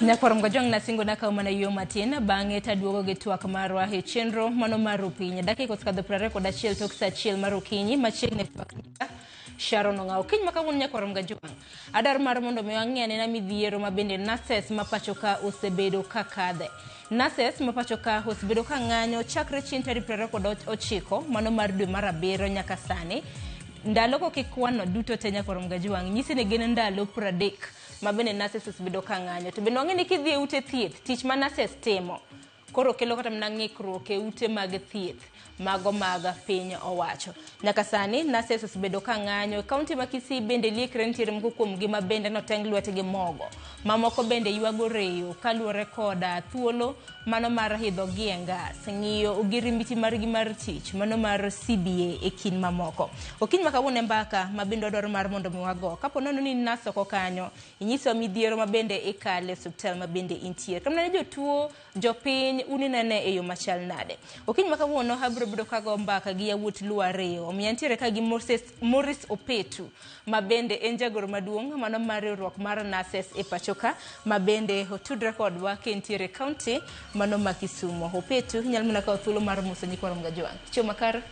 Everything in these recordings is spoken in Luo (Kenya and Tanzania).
Nyakwar Mgajwang' nasingo nakawo mana yo matin bang'e taduogo gi twak marwa e chenro mano mar opiny. Dakika osekadho 21 tok saa 1 mar okinyi machiegni twak Sharon Ong'awo. Kiny ma kawuono nyakwar Mgajwang' adwaro mar mondo mi wang'i anena midhiero ma bende nurses ma pacho ka osebedo ka kadhe. Nurses ma pacho ka osebedo ka ng'anyo chakre chieng' tarik 29 mano mar dwe mar abiriyo nyaka sani. Ndalo go kikwano duto te nyakwar Mgajwang' nyisi ni gin ndalo 30 ma bende nurses osebedo ka ng'anyo. To bende wang'e ni kidhi e ute thieth, tich ma nurses timo koro kelo kata mana ng'ikruok e ute mag thieth mago mag piny owacho. Nyaka sani nurses osebedo ka ng'anyo. E kaunti ma Kisii bende liekre nitiere moko kuomgi ma bende noteng' lwetgi mogo. Mamoko bende ywago reyo kaluwore koda thuolo mano mar idho gi e ngas, ng'iyo ogirimiti margi mar tich mano mar CBA e kind mamoko. Okinyi ma kawuono e mbaka ma bende wadwaro mar mondo mi wago. Kapo nono ni in nurse oko kanyo, inyisowa midhiero ma bende ikale e osiptal ma bende intie. Kamano ne jotuo, jopiny, un inene e yo machal nade? Okinyi ma kawuono abiro bedo kago mbaka gi yawuot Luo ariyo. Omiyo antiere ka gi Moses, Maurice Opetu ma bende en jagoro maduong' mano mar riwruok mar nurses e pacho ka ma bende otudre kodwa ka entiere e kaunti mano ma Kisumo. Opetu, inyalo mana kawo thuolo mar moso nyikwa Ramogi Ajwang'. Ichiew makare?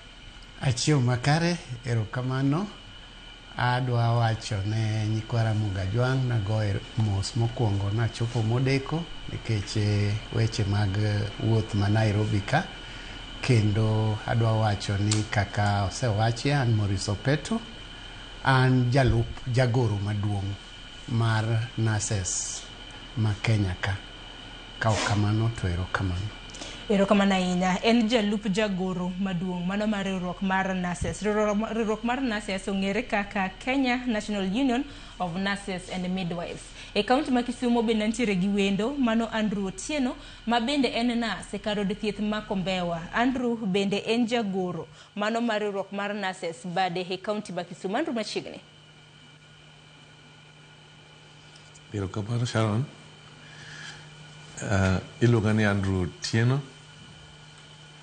Achiew makare, erokamano. Adwa wacho ne nyikwa Ramogi Ajwang' nagoyo mos mokwongo nachopo modeko nikech weche mag wuoth ma Nairobi ka. Kendo adwa wacho ni kaka osewachi an Maurice Opetu, an jalup jagoro maduong' mar nurses ma Kenya ka. Ka ok kamano to erokamano. Erokamano ahinya. En jalup jagoro maduong' mano mar riwruok mar nurses. Riwruok mar nurses ong'ere kaka Kenya National Union of Nurses and Midwives. E kaunti ma Kisumo bende nitiere gi wendo mano Andrew Otieno ma bende en nurse e kar od thieth ma Kombewa. Andrew bende en jagoro mano mar riwruok mar nurses bade e kaunti ma Kisumo. Andrew machiegni. Erokamano Sharon. Iluonga ni Andrew Otieno.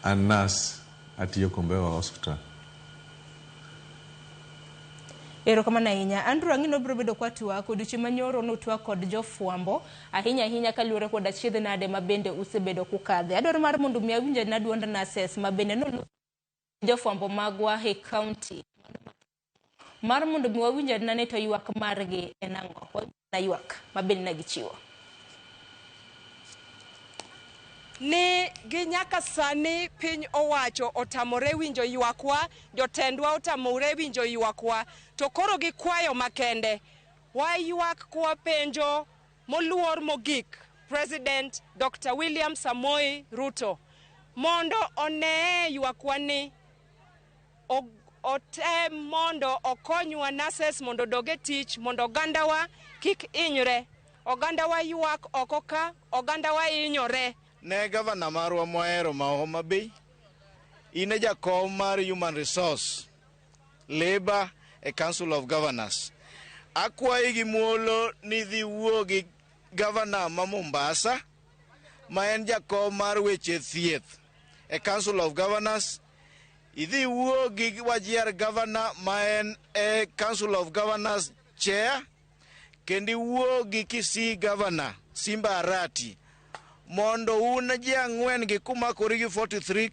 An nurse atiyo Kombewa Hospital. Erokamano ahinya. Andrew ang'e ni wabiro bedo kwa twak odiochieng' manyoro notwak kod jofwambo ahinya ahinya kaluwore kod achiedh nade ma bende usebedo kukadhe. Adwaro mar mondo mi awinj anena duond nurses ma bende noluwo jofwambo magwa e kaunti mar mondo mi wawinj anena ni to ywak margi en ang'o. Wawinj anena ywak ma bende ne gichiwo. Ni gi nyaka sani piny owacho otamore winjo ywakwa, jotendwa otamore winjo ywakwa, to koro gi kwayo makende, waywak kwapenjo moluor mogik President Dr. William Samoei Ruto mondo onee ywakwa ni otem mondo okonywa nurses mondo odog e tich mondo ogandawa kik hinyre. Ogandawa ywak oko ka, ogandawa hinyore. Ne gavana marwa mwahero ma Homa Bay, in e jakom mar Human Resource, Labour e Council of Governors. Akwayi gi muolo ni dhi wuo gi gavana ma Mombasa ma en jakom mar weche thieth e Council of Governors. Idhi wuo gi Wajir Governor ma en e Council of Governors Chair, kendo iwuo gi Kisii Governor Simba Arati mondo un ji ang'wen gi kumakori gi 43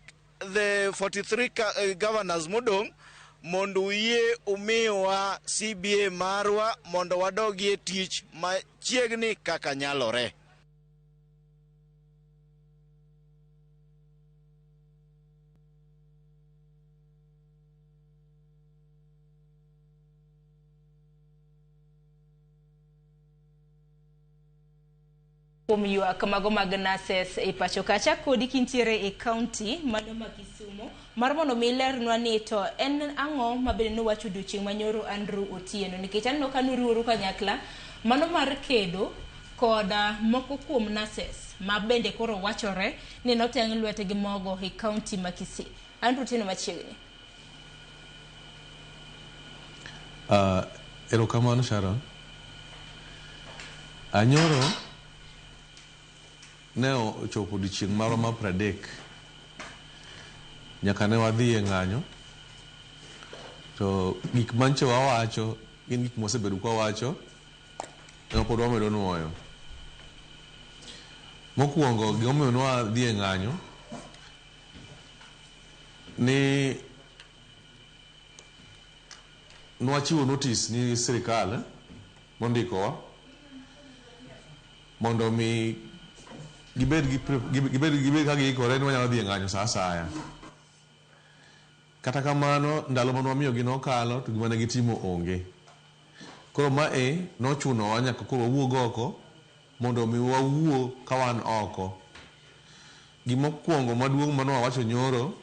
the 43 governors modong' mondo uyie umiwa CBA marwa mondo wadogie tich machiegni kaka nyalore. Kuom ywak mago mag nurses e pacho ka. Achak kodi kintiere e kaunti mano ma Kisumo mar mondo mi ilernwa ni to en ang'o ma bende nowacho odiochieng' manyoro Andrew Otieno, nikech aneno ka nuriworu kanyakla mano mar kedo koda moko kuom nurses ma bende koro wachore ni noteng' lwetgi mogo e kaunti ma Kisii. Andrew Otieno machiegni. Erokamano Sharon. Anyoro ne ochopo odiochieng' marwa mar 30 nyaka ne wadhi e ng'anyo, to gik manche wawacho gin gik mwasebedo kwawacho. Ema pod wamedo nuoyo. Mokwongo, gimomiyo nwadhi e ng'anyo ni nwachiwo notice ni sirikal mondikowa mondo mi gibed gi gibed ka giikore ni wanyalo dhi e ng'anyo sa asaya. Kata kamano, ndalo mane wamiyogi nokalo to gima ne gitimo onge. Koro mae nochunowa nyaka koro wawuog oko mondo mi wawuo ka wan oko. Gimokwongo maduong' mane wawacho nyoro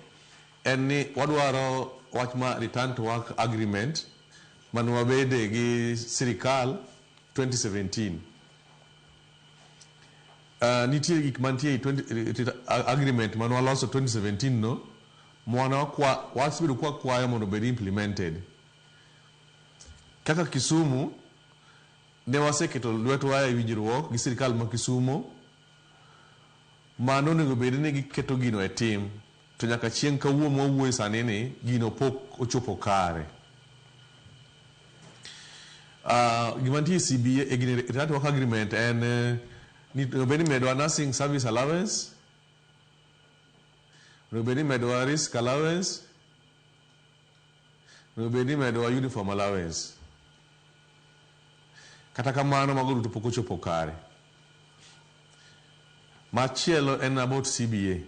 en ni wadwaro wach ma return to work agreement mane wabede gi sirikal 2017. Nitie gik mantie e 20 agreement mane waloso 2017 no mwana wasebedo kwakwayo mondo obed implemented. Kaka Kisumu ne waseketo lwetwa e winjruok gi sirikal ma Kisumu mano onego bed ni giketo gino e tim to nyaka chieng' kawuono mwawuoye sani ni gino pok ochopo kare. Gima nitie e CBA e gine return to work agreement en ni onego bed ni imedowa nursing service allowance, onego bed ni imedowa risk allowance, onego bed ni imedowa uniform allowance. Kata kamano mago duto pok ochopo kare. Machielo en about CBA.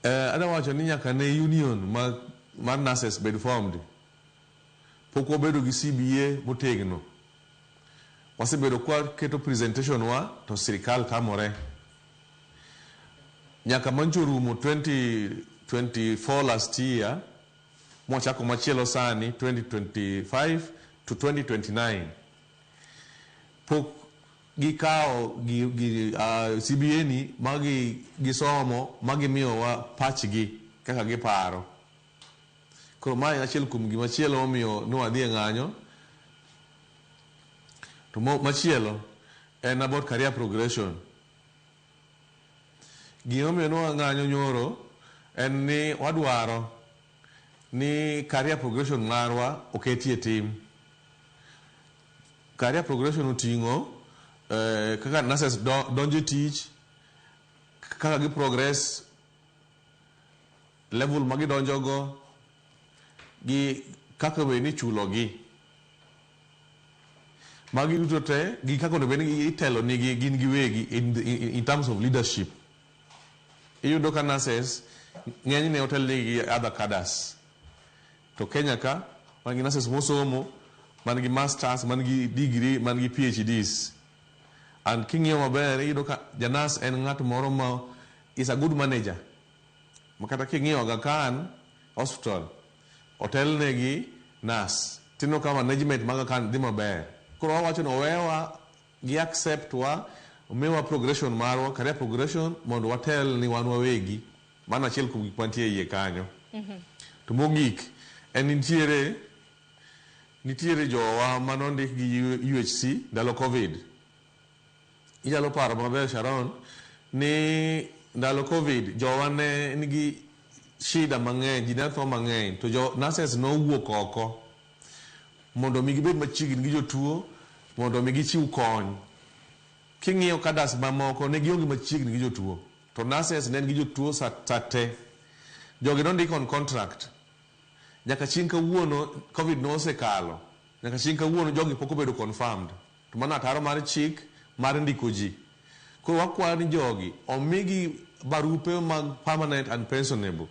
Adwa wacho ni nyaka ne union mar nurses bed formed, pok wabedo gi CBA motegno. Wasebedo kwa keto presentation wa to sirikal tamore. Nyaka mancho rumo 2024 last year, mwachako machielo sani 2025 to 2029. Pok gikawo gi CBA ni ma gisomo ma gimiyowa pachgi kaka giparo. Koro mae en achiel kuom gimachielo momiyo nwadhi e ng'anyo. To machielo en about career progression. Gimomiyo nwang'anyo nyoro en ni wadwaro ni career progression marwa oketie tim. Career progression oting'o kaka nurses donjo e tich, kaka gi progress, level ma gidonjogo, gi kaka bed ni ichulogi. Magi duto te gi kaka onego bed ni itelo nigi gin giwegi in terms of leadership. Iyudo ka nurses ng'enyne otel nigi gi other cadres. To Kenya ka wan gi nurses mosomo, man gi masters, man gi degree, man gi PhDs. And king'iyo maber iyudo ka ja nurse en ng'at moro ma is a good manager. Ma kata king'iyo Aga Khan Hospital, otelne gi nurse. Tineno ka management mag Aga Khan dhi maber. Koro wawacho ni owewa gi accept wa, omiwa progression marwa, career progression mondo watel ni wan wawegi. Mano achiel kuom gik mantie e iye kanyo. To mogik, en nitiere jowa manondik gi UHC ndalo Covid. Inyalo paro maber Sharon ni ndalo Covid jowa ne nigi shida mang'eny, ji ne tho mang'eny to jo nurses nowuok oko mondo mi gibed machiegni gi jotuo mondo mi gichiw kony. King'iyo cadres mamoko ne gionge machiegni gi jotuo to nurses ne nigi jotuo sa te. Jogi nondik on contract. Nyaka chieng' kawuono Covid nosekalo. Nyaka chieng' kawuono jogi pok obedo confirmed. To mano ataro mar chik mar ndiko ji. Koro wakwayo ni jogi omigi barupe mag permanent and pensionable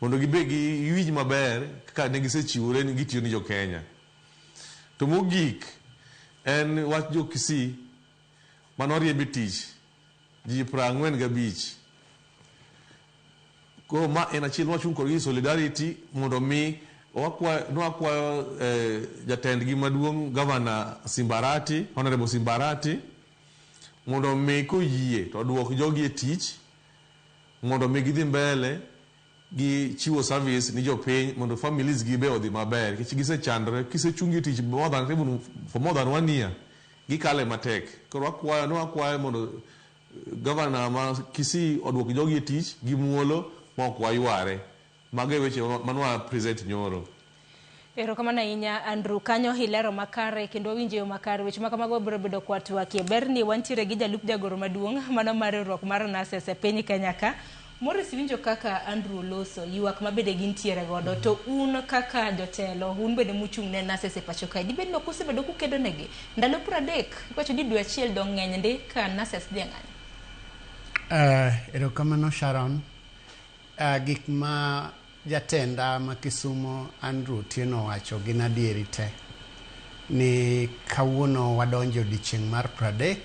mondo gibed gi winj maber kaka ne gisechiwore ni gitiyo ni jo Kenya. To mogik en wach jo Kisii manoriemb e tich ji 45. Koro ma en achiel mwachung' kodgi solidarity mondo mi nwakwayo jatendgi maduong' Governor Simbarati, Honorable Simbarati mondo mi koyie to oduok jogi e tich mondo mi gidhi mbele gi chiwo service ni jopiny mondo families gi be odhi maber nikech gisechandore kisechungi e tich more than even for more than one year gikale matek. Koro wakwayo nwakwayo mondo Governor ma Kisii oduok jogi e tich gi muolo ma ok wayware. Mago e weche manwa present nyoro. Erokamano ahinya Andrew, kanyo ilero makare kendo wawinjo yo makare. Weche ma kamago biro bedo kwa twakie. Ber ni wantiere gi jalup jagoro maduong' mano mar riwruok mar nurses e piny Kenya ka. Morris, winjo kaka Andrew loso ywak ma bende gintiere godo, to un kaka jotelo, un bende muchung' ne nurses e pacho kae, dibed ni ok usebedo kukedo negi ndalo 30, iwacho ni dwe achiel dong' ng'eny ndi ka nurses dhi e ng'anyo. Erokamano Sharon. Gik ma jatenda ma Kisumo Andrew Otieno owacho gin adieri te. Ni kawuono wadonjo odiochieng' mar 30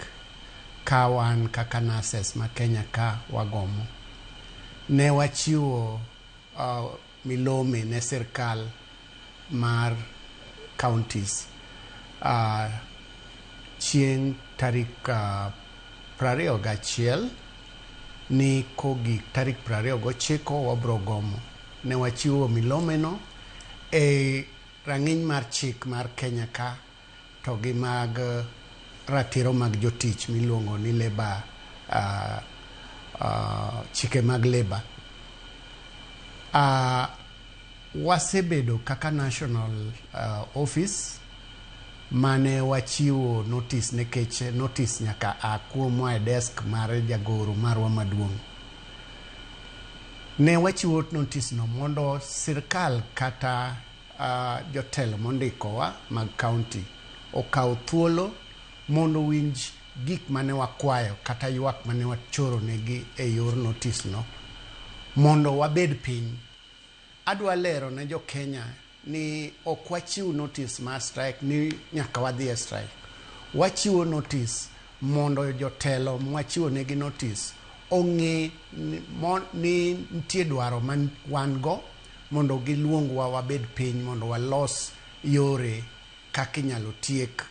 ka wan kaka nurses ma Kenya ka wagomo. Ne wachiwo milome ne sirkal mar counties chieng' tarik 21 ni kogik tarik 29 wabro gomo. Ne wachiwo milomeno e rang'iny mar chik mar Kenya ka to gi mag ratiro mag jotich miluongo ni labor, chike mag labor. Wasebedo kaka national office mane wachiwo notice, nikech notice nyaka a kuomwa e desk mar jagoro marwa maduong'. Ne wachiwo notice no mondo sirkal kata jotelo mondikowa mag county okaw thuolo mondo winj gik mane wakwayo kata ywak mane wachoro negi e yor notice no mondo wabed piny. Adwa lero ne jo Kenya ni ok wachiw notice mar strike ni nyaka wadhi e strike. Wachiwo notice mondo jotelo mwachiwo negi notice ong'e ni nitie dwaro ma wan go mondo giluongwa wabed piny mondo walos yore kaka inyalo tiek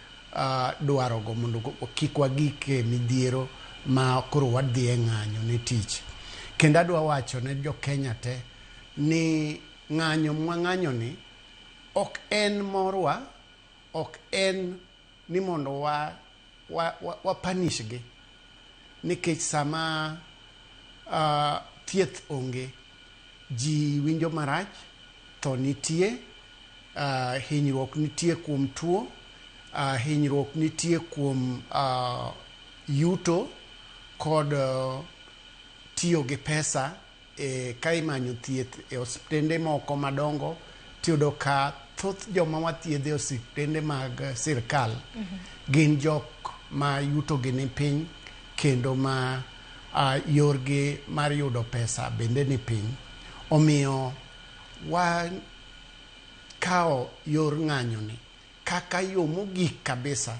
dwarogo mondo kik wagik e midhiero ma koro wadhi e ng'anyo ne tich. Kendo adwa wacho ne jo Kenya te ni ng'anyo mwang'anyo ni ok en morwa, ok en ni mondo wa punish gi, nikech sama thieth onge, ji winjo marach, tho nitie, hinyruok nitie kuom tuo, hinyruok nitie kuom yuto kod tiyo gi pesa ka imanyo thieth e osiptende moko madongo. Tiyudo ka thoth joma wathiedho e osiptende mag sirkal gin jok ma yuto gi ni piny kendo ma yorgi mar yudo pesa bende ni piny. Omiyo wakawo yor ng'anyo ni kaka yo mogik kabisa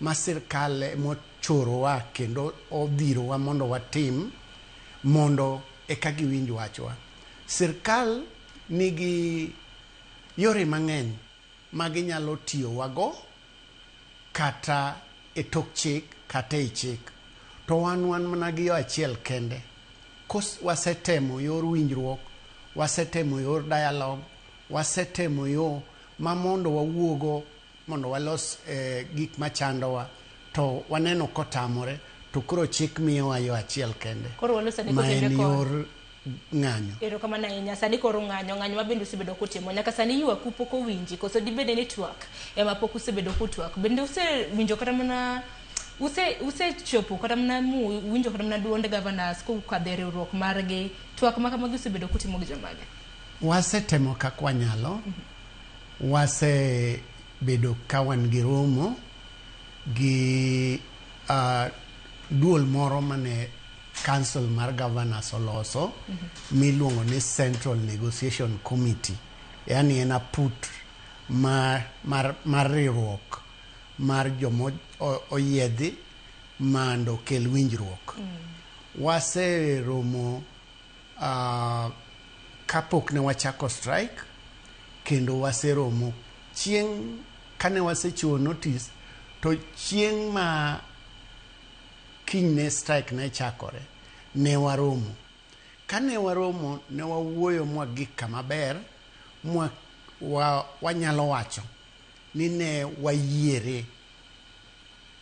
ma sirkal emochorowa kendo odhirowa mondo watim mondo eka giwinj wachwa. Sirkal nigi yore mang'eny ma ginyalo tiyowago kata e tok chik kata e chik. To wan mana gi yo achiel kende. Wasetemo yor winjruok, wasetemo yor dialogue, wasetemo yo ma mondo wawuogo mondo walos gik machandowa, to waneno kotamore, to koro chik miyowa yo achiel kende. Koro waloso ni ma en kotende yor ng'anyo. Erokamano ahinya. Sani koro ng'anyo, ng'anyo ma bende usebedo kutimo. Nyaka sani ywaku pok owinji, koso dibede ni twak ema pok usebedo kutwak. Bende usewinjo kata mana usechopo kata mana muwinjo kata mana duond governors kokadho e riwruok margi. Twak ma kamagi usebedo kutimo gi jomage? Wasetemo kaka wanyalo. Wasebedo ka wan gi romo gi duol moro mane council mar governors oloso miluongo ni Central Negotiation Committee. Yani en aput mar riwruok mar joma oyiedhi mondo okel winjruok. Waseromo kapok ne wachako strike, kendo waseromo chieng' kane wasechiwo notice, to chieng' ma kinyne strike ne chakore ne waromo. Kane waromo ne wawuoyo mwagik kama ber mwa wanyalo wacho ni ne wayiere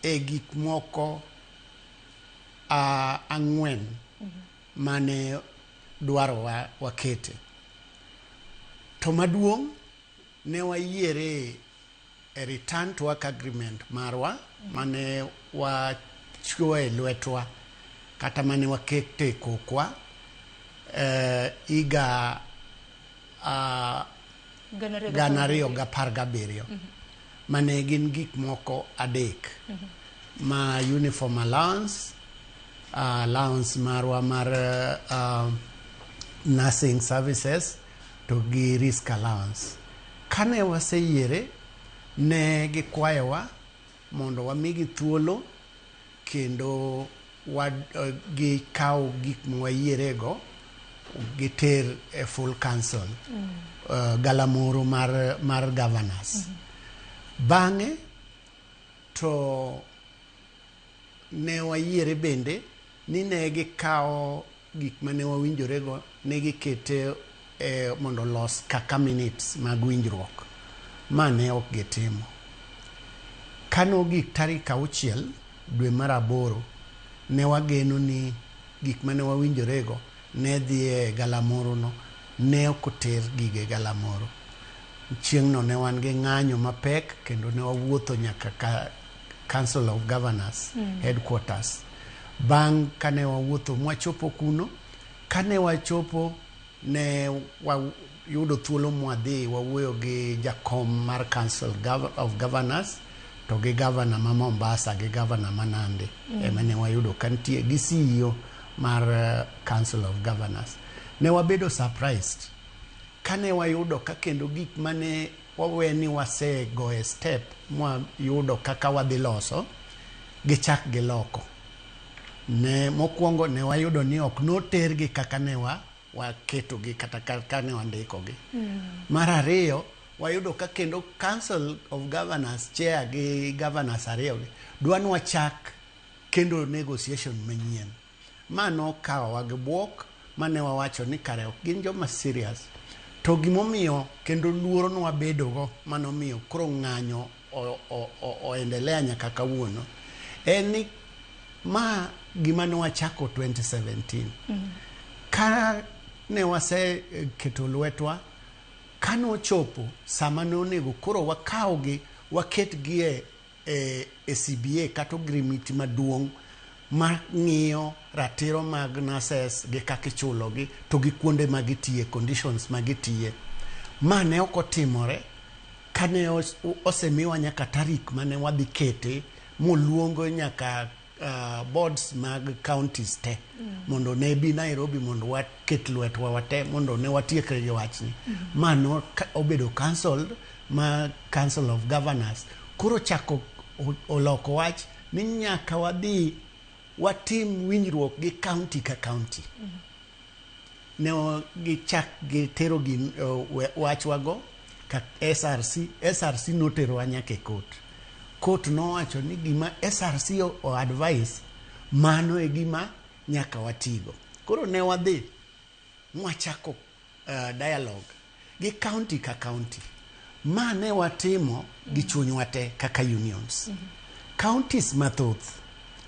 e gik moko ang'wen mane dwarowa wakete. To maduong' Ne wayiere e return to work agreement marwa mane wachuo e lwetwa kata mane wakete e kokwa higa 2017, mane gin gik moko adek ma uniform allowance, allowance marwa mar nursing services to gi risk allowance. Kane waseyiere, ne gikwayowa mondo wamigi thuolo kendo gikaw gik mwayierego giter e full council, galamoro mar governors. Bang'e to ne wayiere bende ni ne gikawo gik mane wawinjorego, ne gikete mondo olos kaka minutes mag winjruok. Ma ne ok gitimo. Kanogik tarik 6 dwe mar aboro, ne wageno ni gik mane wawinjorego ne dhi e galamoro no. Ne ok oter gige galamoro. Chieng'no ne wan gi ng'anyo mapek kendo ne wawuotho nyaka ka Council of Governors headquarters. Bang' kane wawuotho mwachopo kuno, kane wachopo ne wayudo thuolo mwadhi wawuoyo gi jakom mar Council of Governors to gi governor ma Mombasa gi governor ma Nandi. Ema ne wayudo kantie gi CEO mar Council of Governors. Ne wabedo surprised kane wayudo ka kendo gik mane wawe ni wasego e step mwayudo kaka wadhi loso gichak giloko. Ne mokwongo ne wayudo ni ok notergi kaka ne wa waketogi kata kaka ne wandikogi. Mar ariyo, wayudo ka kendo Council of Governors chair gi governors ariyo gi dwa ni wachak kendo negotiation manyien. Ma nokawowa gi buok mane wawacho ni kare ok gin joma serious. To gimomiyo kendo luoro nwabedogo manomiyo koro ng'anyo oendelea nyaka kawuono en ni ma gima ne wachako 2017 ka ne waseketo lwetwa, kanochopo sama ne onego koro wakawgi waketgi e CBA kata agreement maduong' mar ng'iyo ratiro mag nurses gi kaka ichulogi to gi kuonde ma gitiye, conditions ma gitiye. Ma ne ok otimore kane osemiwa nyaka tarik mane wadhi kete moluongo nyaka boards mag counties te mondo ne bi Nairobi mondo waket lwetwa wate mondo ne watiekre gi wachni. Ma no obedo cancelled ma Council of Governors koro chako oloko wach ni nyaka wadhi watim winjruok gi county ka county. Ne gichak gitero gi wachwago ka SRC. SRC noterowa nyaka e court. Court nowacho ni gima SRC o advice mano e gima nyaka watigo. Koro ne wadhi mwachako dialogue gi county ka county. Ma ne watimo gi chunywa te kaka unions. Counties mathoth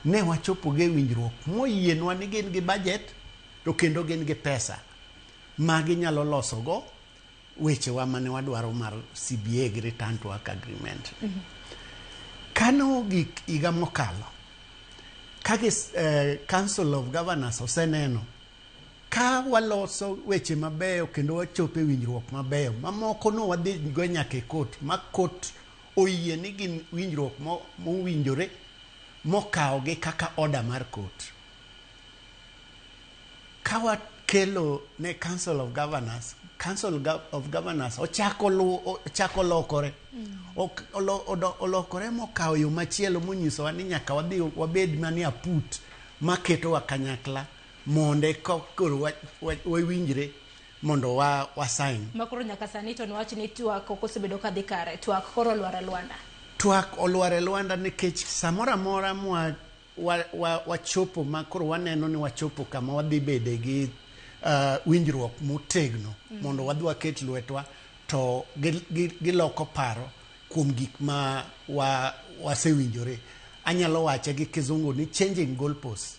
ne wachopo gi winjruok moyienwa ni gin gi budget to kendo gin gi pesa ma ginyalo losogo wechewa mane wadwaro mar CBA gi return to work agreement. Kano gik higa mokalo ka Council of Governors oseneno ka waloso weche mabeyo kendo wachopo e winjruok mabeyo mamoko no wadhi go nyaka e court ma court oyie ni gin winjruok mowinjore mokawogi kaka order mar court. Ka wakelo ne Council of Governors, Council of Governors ochako lokore. Olokore mokawo yo machielo monyisowa ni nyaka wadhi wabed manie aput maketowa kanyakla monde koro wawinjre mondo wa sign. Ma koro nyaka sani to niwach ni twak ok osebedo kadhi kare, twak koro olwar e lwanda. Twak olwar e lwanda nikech samoro amora mwa wachopo ma koro waneno ni wachopo kama wadhi bede gi winjruok motegno mondo wadhi waket lwetwa to giloko paro kuom gik ma wasewinjore. Anyalo wache gi kizungu ni changing goalposts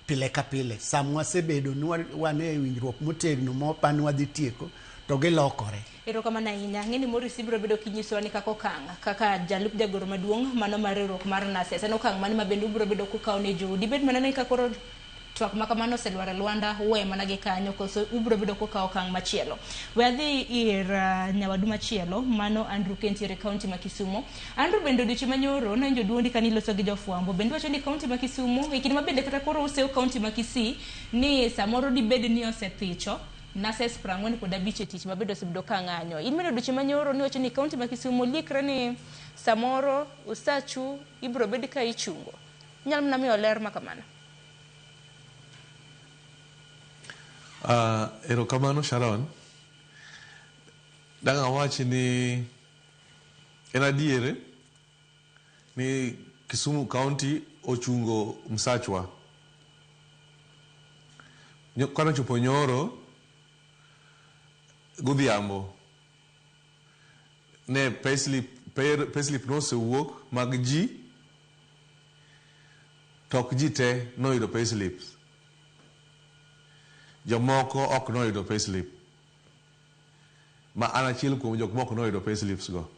pile ka pile. Sama wasebedo ni wan e winjruok motegno mopani wadhi tieko to gilokore. Erokamano ahinya. Ang'e ni Morris ibiro bedo kinyisowa ni kaka okang' kaka jalup jagoro maduong' mano mar riwruok mar nurses en okang' mane ma bende ubiro bedo kukawo ne jou. Dibed mana ni ka koro twak ma kamano oselwar e lwanda uwe mana gi kanyo koso ubiro bedo kukawo okang' machielo. We adhi ir nyawadu machielo mano Andrew Kentiere, kaunti ma Kisumo. Andrew, bende odiochieng' manyoro nawinjo duondi kaniloso gi jofwambo bende wacho ni kaunti ma Kisumo e kinde ma bende kata koro useyo kaunti ma Kisii ni samoro dibed ni osepitho nurses 45 e tich mabende osebedo ka ng'anyo. In bende odiochieng' manyoro niwacho ni kaunti ma Kisumo likre ni samoro usachu ibiro bed ka ichungo. Inyalo mana miyo ler ma kamano. Erokamano Sharon. Dang' awach ni en adier ni Kisumu County ochungo msachwa. Kanochopo nyoro godhiambo ne payslip nosewuok mag ji to ok ji te noyudo payslips. Jomoko ok noyudo payslip. Ma an achiel kuom jok mok noyudo payslips go.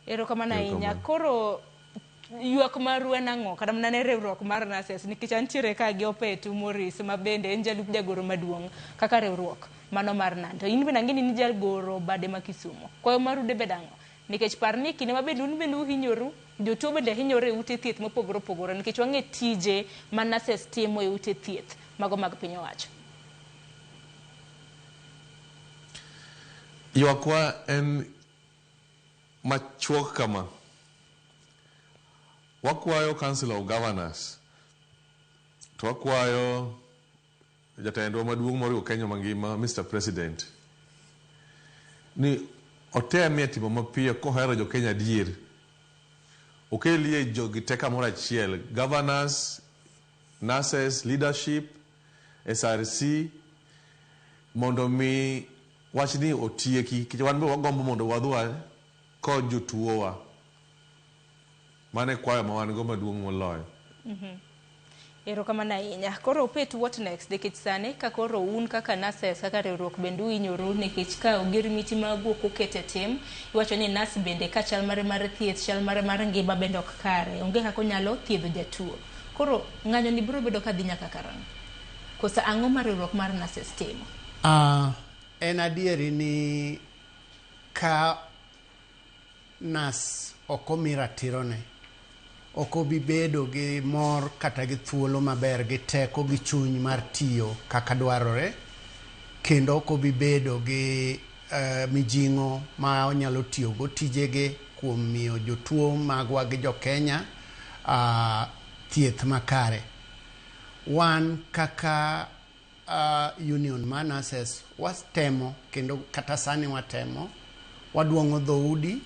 Erokamano ahinya. Erokamano. Koro ywak maru en ang'o? Kata mana ne riwruok mar nurses nikech antiere ka gi Opetu Morris ma bende en jalup jagoro maduong' kaka riwruok mano mar KNUT. To in bende ang'e ni in jagoro bade ma Kisumo. Kwayo maru debed ang'o? Nikech par ni kinde ma bende un bende uhinyoru, jotuo bende hinyore e ute thieth mopogore opogore nikech wang'e tije ma nurses timo e ute thieth mago mag piny owacho. Ywakwa en machuok kama. Wakwayo Council of Governors to wakwayo jatendwa maduong' moriwo Kenya mangima, Mr. President, ni otemie timo mapiyo kohero jo Kenya adier. Okelie jogi te kamoro achiel, governors, nurses, leadership, SRC, mondo mi wachni otieki nikech wan be wagombo mondo wadhi kod jotuowa. Mano e kwayo ma wan go maduong' moloyo. Erokamano ahinya. Koro Opetu, what next? Nikech sani ka koro un kaka nurses, kaka riwruok bende uhinyoru nikech ka ogirimiti magu ok oket e tim, iwacho ni nurse bende ka chal mare mar thieth, chal mare mar ngima bende ok kare. Onge kaka onyalo thiedho jatuo. Koro ng'anyo ni biro bedo kadhi nyaka karang'o? Koso ang'o ma riwruok mar nurses timo? En adieri ni ka nas ok omi ratirone, ok obi bedo gi mor kata gi thuolo maber gi teko gi chuny mar tiyo kaka dwarore, kendo ok obi bedo gi mijing'o ma onyalo tiyogo tijege kuom miyo jotuo magwa gi jo Kenya thieth makare. Wan kaka union mar nurses watemo kendo kata sani watemo waduong'o dhoudi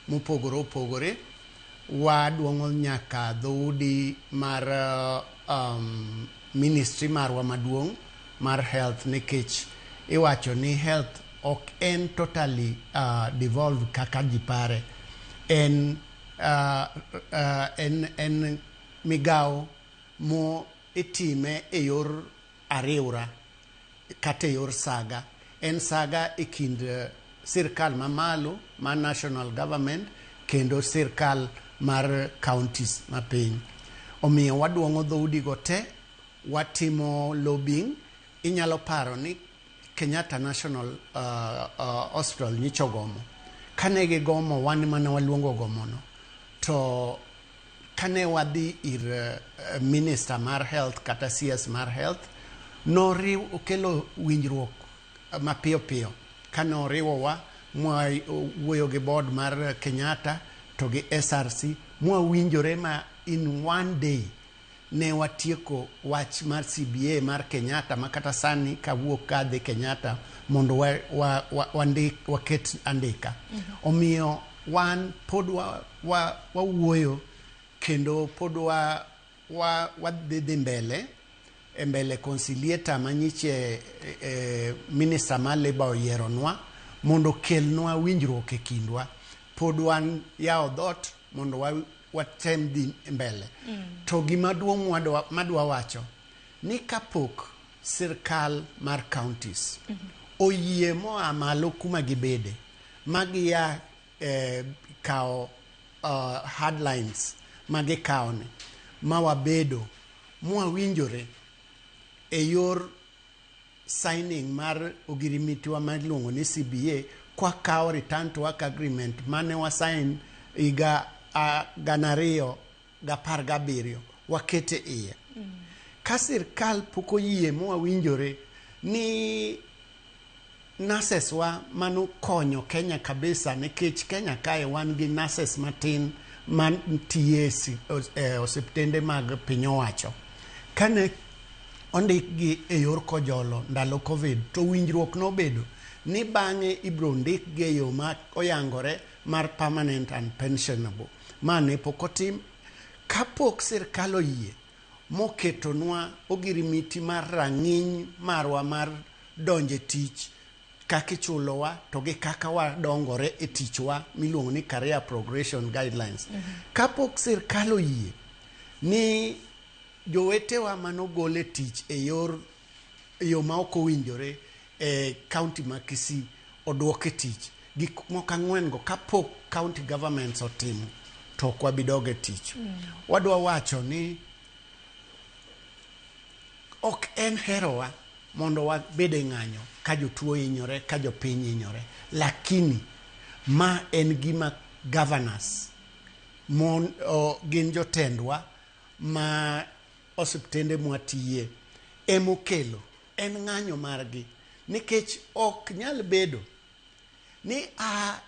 mopogore opogore, waduong'o nyaka dhoudi mar ministry marwa maduong' mar health, nikech iwacho ni health ok en totally devolved kaka ji pare. En migawo mo itime e yor ariwra kata e yor saga. En saga e kind sirkal mamalo mar national government kendo sirkal mar counties mapiny. Omiyo waduong'o dhoudi go te, watimo lobbying. Inyalo paro ni Kenyatta National Hospital nyicha ogomo. Kane gigomo, wan mana waluongo gomono, to kane wadhi ir minister mar health kata CS mar health, noriw okelo winjruok mapiyo piyo. Kane oriwowa mwawuoyo gi board mar Kenyatta to gi SRC, mwawinjore ma in one day ne watieko wach mar CBA mar Kenyatta, ma kata sani kawuok kadhi Kenyatta mondo wa, wa, wa, wandik, waket andika. Omiyo wan pod wawuoyo kendo pod wadhi dhi mbele e mbele conciliator manyiche minister mar labour oyieronwa mondo okelnwa winjruok e kindwa. Pod wan yawo dhot mondo watem dhi mbele. To gima duong' madwa wacho ni kapok sirkal mar counties oyie moa malo kuma gibede ma gia kawo hardlines ma gikawo ni ma wabedo mwawinjore e yor signing mar ogirimitiwa ma iluongo ni CBA kwakawo return to work agreement mane wasign higa 2017 wakete iye. Ka sirkal pok oyie mwawinjore ni nurses wa manokonyo Kenya kabisa, nikech Kenya kae wan gi nurses matin mantiye osiptende mag piny owacho. Kane ondikgi e yor kojolo ndalo Covid, to winjruok nobedo ni bang'e ibro ndikgi e yo ma oyangore mar permanent and pensionable. Ma ne pok otim. Kapok sirkal oyie moketonwa ogirimiti mar rang'iny marwa mar donjo e tich, kaka ichulowa to gi kaka wadongore e tichwa miluongo ni career progression guidelines. Kapok sirkal oyie ni jowetewa manogol e tich e yor yo ma ok owinjore e county ma Kisii oduok e tich, gik moko ang'wen go kapok county governments otimo, to ok wabi dok e tich. Wadwa wacho ni ok en herowa mondo wabed e ng'anyo ka jotuo hinyore, ka jopiny hinyore, lakini ma en gima governors mon, o, gin jotendwa ma osiptende mwatiye emokelo en ng'anyo margi, nikech ok nyal bedo ni a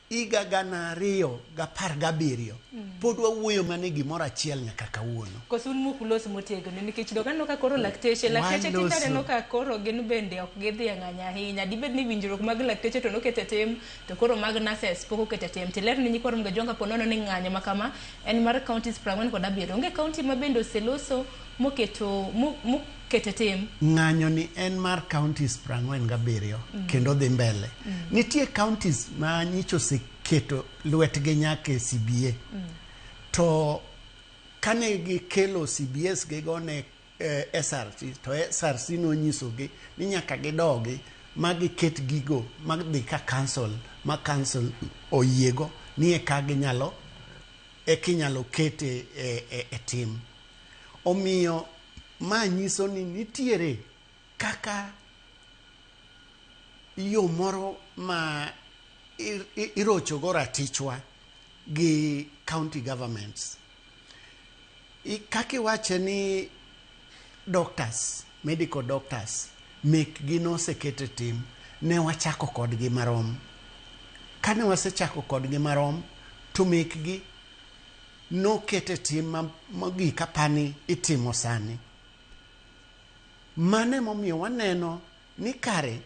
higa 2017 pod wawuoyo mana e gimoro achiel nyaka kawuono. Koso un mok ulos motegno? Nikech dok aneno ka koro lakteche tinde Waloso. Aneno ka koro gin bende ok gidhi e ng'anyo ahinya. Dibed ni winjruok mag lakteche to noket e tim, to koro mag nurses pok oket e tim. Tiler ni nyikwa Ramogi Ajwang' kapo nono ni ng'anyo ma kama en mar counties 47, onge county ma bende oseloso moketo moketo e tim. Ng'anyo ni en mar counties 47 kendo dhi mbele. Nitie counties ma nyicha oseketo lwetgi nyaka e CBA, to kane gikelo CBS gigo ne SRC, to SRC nonyisogi ni nyaka gidogi ma giket gigo madhi ka council, ma council oyiego ni eka ginyalo eka inyalo kete e tim. Omiyo ma nyiso ni nitiere kaka yo moro ma irochogo ratichwa gi county governments. Kaka iwache ni doctors, medical doctors mekgi noseket e tim, ne wachako kodgi marom. Kane wasechako kodgi marom, to mekgi noket e tim mogik apani itimo sani. Mano emomiyo waneno ni kare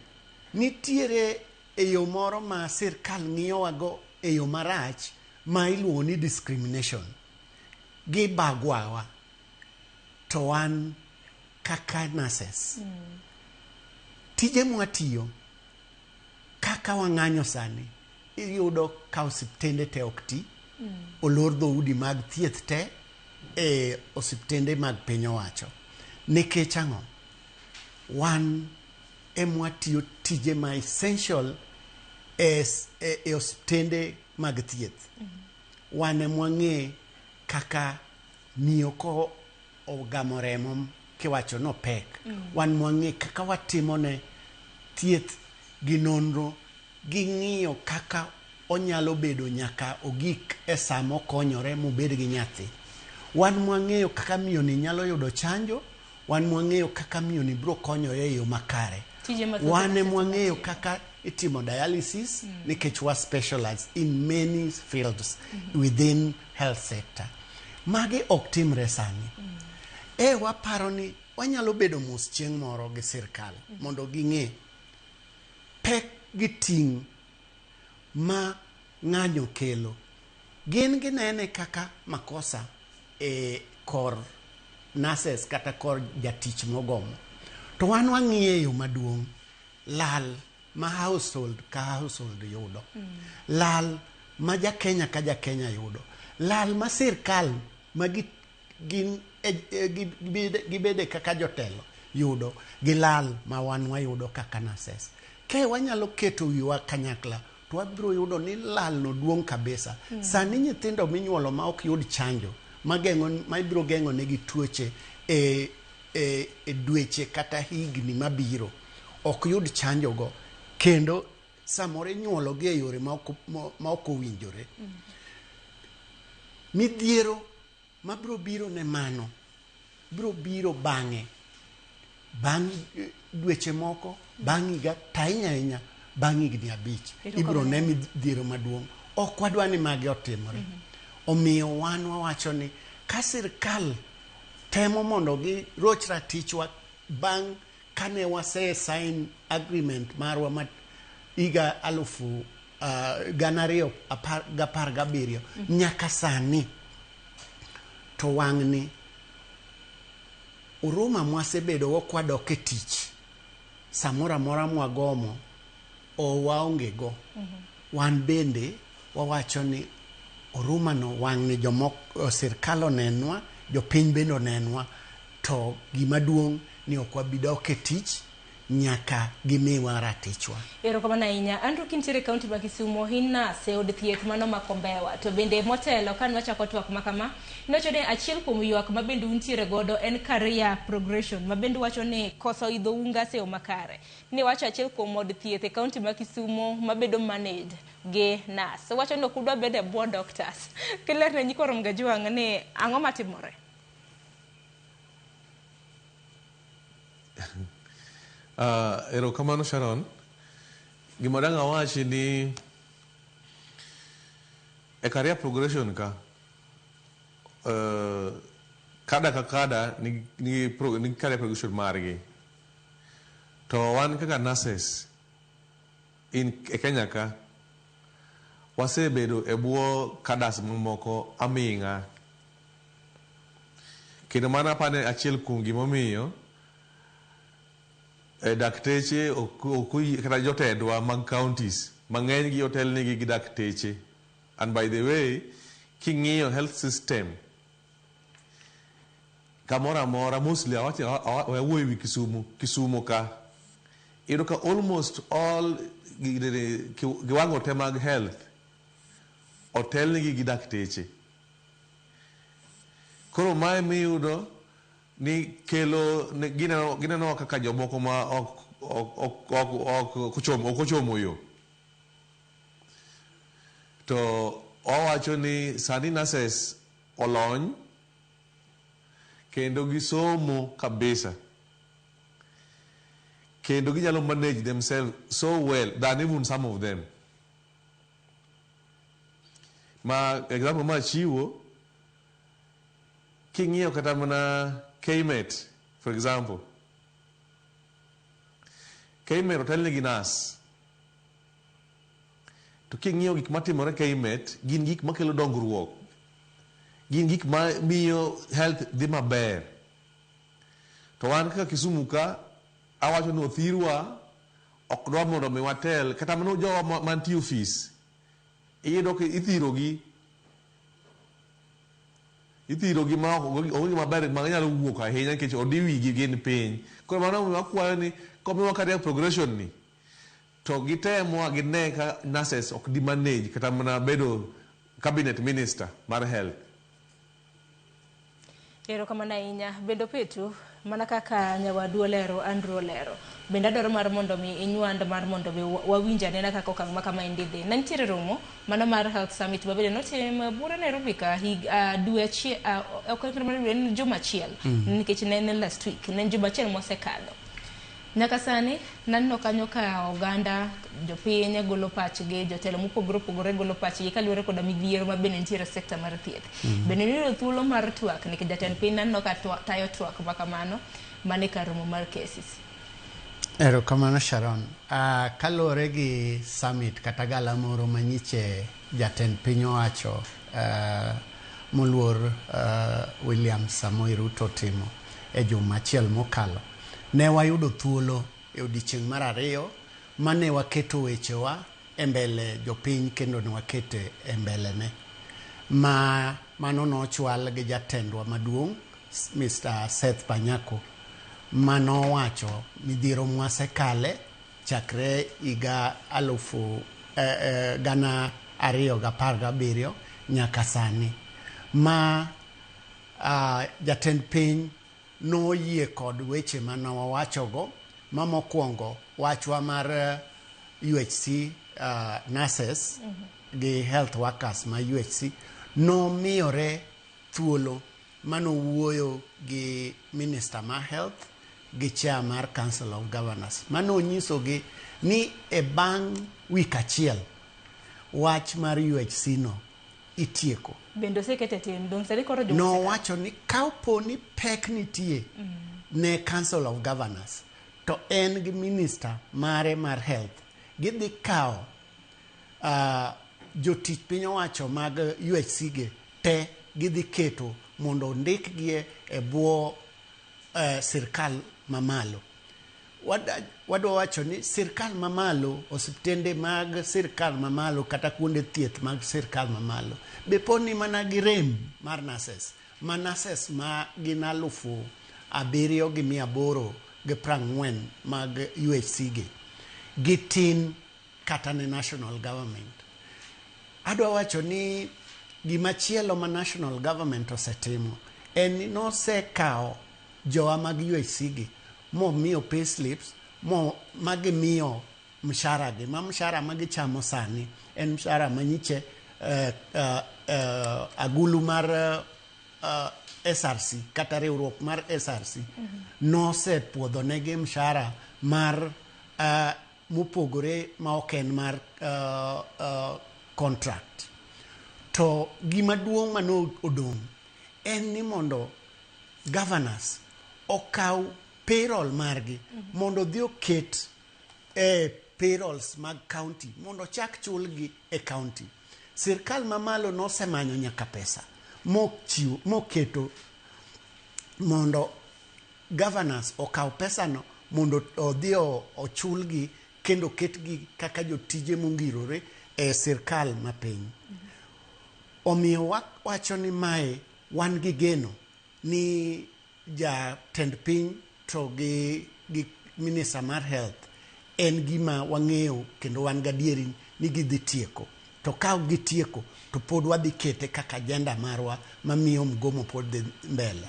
nitiere e yo moro ma sirkal ng'iyowago e yo marach ma iluongo ni discrimination. Gibagwawa to wan kaka nurses. Tije mwatiyo kaka wang'anyo sani, iyudo ka osiptende te ok ti, olor dhoudi mag thieth te e osiptende mag piny owacho. Nikech ang'o? Wan emwatiyo tije ma essential e osiptende mag thieth. Wan emwang'e kaka miyo ko ogamo remo kiwacho nopek. Wan mwang'e kaka watimone thieth gi nonro gi ng'iyo kaka onyalo bedo nyaka ogik e sa mokonyore mobed gi nyathi. Wan mwang'eyo kaka miyo ni nyalo yudo chanjo, wan mwang'eyo kaka miyo ni biro konyore e yo makare. Tije mathoth Wan ema emwang'eyo kaka itimo dialysis nikech wa specialize in many fields within health sector. Magi ok timre sani. E waparo ni wanyalo bedo mos chieng' moro gi sirkal mondo ging'e pek gi ting' ma ng'anyo kelo. Gin ginene kaka makosa e kor nurses kata kor jatich mogomo. To wan wang'iye e yo maduong', lal ma household ka household yudo. Lal ma ja Kenya ka ja Kenya yudo. Lal ma sirkal ma gin gibede kaka jotelo yudo gi lal ma wan wayudo kaka nurses. Ke wanyalo keto wiwa kanyakla to wabiro yudo ni lal no duong' kabisa. Sani nyithindo minyuolo ma ok yud chanjo ma ibiro geng'o negi tuoche e dweche kata higni mabiro ok yud chanjo go, kendo samoro inyuolo gi e yore ma ok owinjore. Midhiero mabiro biro ne mano biro biro bang'e, bang' dweche moko, bang' higa, to ahinya ahinya bang' higni 5 ibiro ne midhiero maduong'. Ok wadwa ni magi otimore. Omiyo wan wawacho ni ka sirkal temo mondo giroch ratichwa bang' kane wase sign agreement marwa ma higa 2017 nyaka sani, to wang'ni uruma mwasebedo go kwadok e tich samoro amora mwagomo o waonge go. Wan bende wawacho ni oruma no wang'ni jomoko sirkal onenwa, jopiny bende onenwa, to gima duong' ni ok wabi dok e tich nyaka gimiwa ratichwa. Erokamano ahinya. Andrew, kintiere e kaunti ma Kisumo, in nurse e od thieth mano ma Kombewa. To bende motelo ka nwachako twak ma kama, niwacho ni achiel kuom ywak ma bende untiere godo en career progression, ma bende wacho ni koso idho unga e yo makare. Niwacho achiel kuom od thieth e kaunti ma Kisumo mabedo managed gi nurse. Wacho ni ok udwa bedo e bwo doctors. Kilerne nyikwa Ramogi Ajwang' ni ang'o matimore? Erokamano Sharon. Gima dang' awachi ni e career progression ka, kada ka kada nigi career progression margi. To wan kaka nurses e Kenya ka, wasebedo e bwo kadas mamoko aming'a. Kendo mano apani achiel kuom gimomiyo dakteche kata jotendwa mag counties mang'eny gi otelnegi gi dakteche. And by the way, king'iyo health system kamoro amora, mostly awuoyo ewi Kisumu, Kisumu ka iyudo ka almost all kiwango te mag health otelnegi gi dakteche. Koro mae miyudo ni kelo gineno kaka jomoko ma ok ochomo yo. To owacho ni sani nurses olony kendo gisomo kabisa, kendo ginyalo manage themselves so well than even some of them. Ma example ma chiwo, king'iyo kata mana KMET, for example, KMET otelnegi nurse. To king'iyo gik matimore KMET, gin gik makelo dongruok, gin gik ma miyo health dhi maber. To wan kaka Kisumu ka, awacho ni othirwa ok dwa mondo mi watel, kata mana jowa mantie ofis, iyudo ka ithirogi ma onge gima ber ma ginyalo wuok ahinya nikech odi wigi gin piny. Koro mano omiyo wakwayo ni komiwa career progression ni, to gitemwa gine ka nurses ok di manage kata mana bedo cabinet minister mar health. Erokamano ahinya. Bende Opetu, mana kaka nyawadu olero, Andrew olero, bende adwaro mar mondo mi inywand mar mondo mi wawinj anena kaka okang' ma kama endi dhi. Ne nitiere romo mano mar Health Summit ma bende notim buore Nairobi ka dwe achiel, ok en juma achiel, nikech ne en last week, ne en juma achiel mosekadho. Nyaka sani naneno kanyo ka oganda jopiny golo pachgi, jotelo mopogore opogore golo pachgi kaluwore koda midhiero ma bende nitiere e sekta mar thieth. Bende niyudo thuolo mar twak nikech jatend piny naneno ka tayo twak ma kamano mane kar romo mar KCC. Erokamano Sharon. Kaluwore gi summit kata galamoro manyiche jatend piny owacho moluor William Samoei Ruto timo e juma achiel mokalo, ne wayudo thuolo e odiechieng' mar 2 mane waketo wechewa e mbele jopiny kendo ne wakete e mbele ne. Ma mano nochwal gi jatendwa maduong' Mr. Seth Panyako manowacho midhiero mwasekale chakre higa 2017 nyaka sani ma jatend piny noyie kod weche mane wawachogo ma mokwongo wachwa mar UHC nurses gi health workers ma UHC nomiyore thuolo manowuoyo gi minister ma health gi chair mar Council of Governors manonyisogi ni e bang' wik achiel wach mar UHC no itieko. Bende osekete tim dong' sani koro jogo Nowacho ni kapo ni pek nitie ne Council of Governors to en gi minister mare mar health gidhi kawo jotich piny owacho mag UHC gi te gidhi keto mondo ondikgi e bwo sirkal mamalo. Wadwa wacho ni sirkal mamalo, osiptende mag sirkal mamalo kata kuonde thieth mag sirkal mamalo be poni mana gi rem mar nurses ma nurses ma gin 7,840 mag UHC gi gitin kata ne national government. Adwa wacho ni gimachielo ma national government osetimo en ni nosekawo jowa mag UHC gi momiyo pay slips mo magimiyo mshahara gi ma mshahara magichamo sani en mshahara manyiche agulu mar SRC kata riwruok mar SRC nosepuodho negi mshahara mar mopogore ma ok en mar contract. To gima duong' mane odong' en ni mondo governors okaw payroll margi mondo odhi oket e payrolls mag county mondo ochak chulgi e county. Sirkal mamalo nosemanyo nyaka pesa mochiwo moketo mondo governors okaw pesano mondo odhi ochulgi kendo ketgi kaka jotije mongirore e sirkal mapiny. Omiyo wacho ni mae wan gi geno ni jatend piny to gi minister mar health en gima wang'eyo kendo wan gadieri ni gidhi tieko. To ka ok gitieko to pod wadhi kete kaka agenda marwa mamiyo mgomo pod dhi mbele.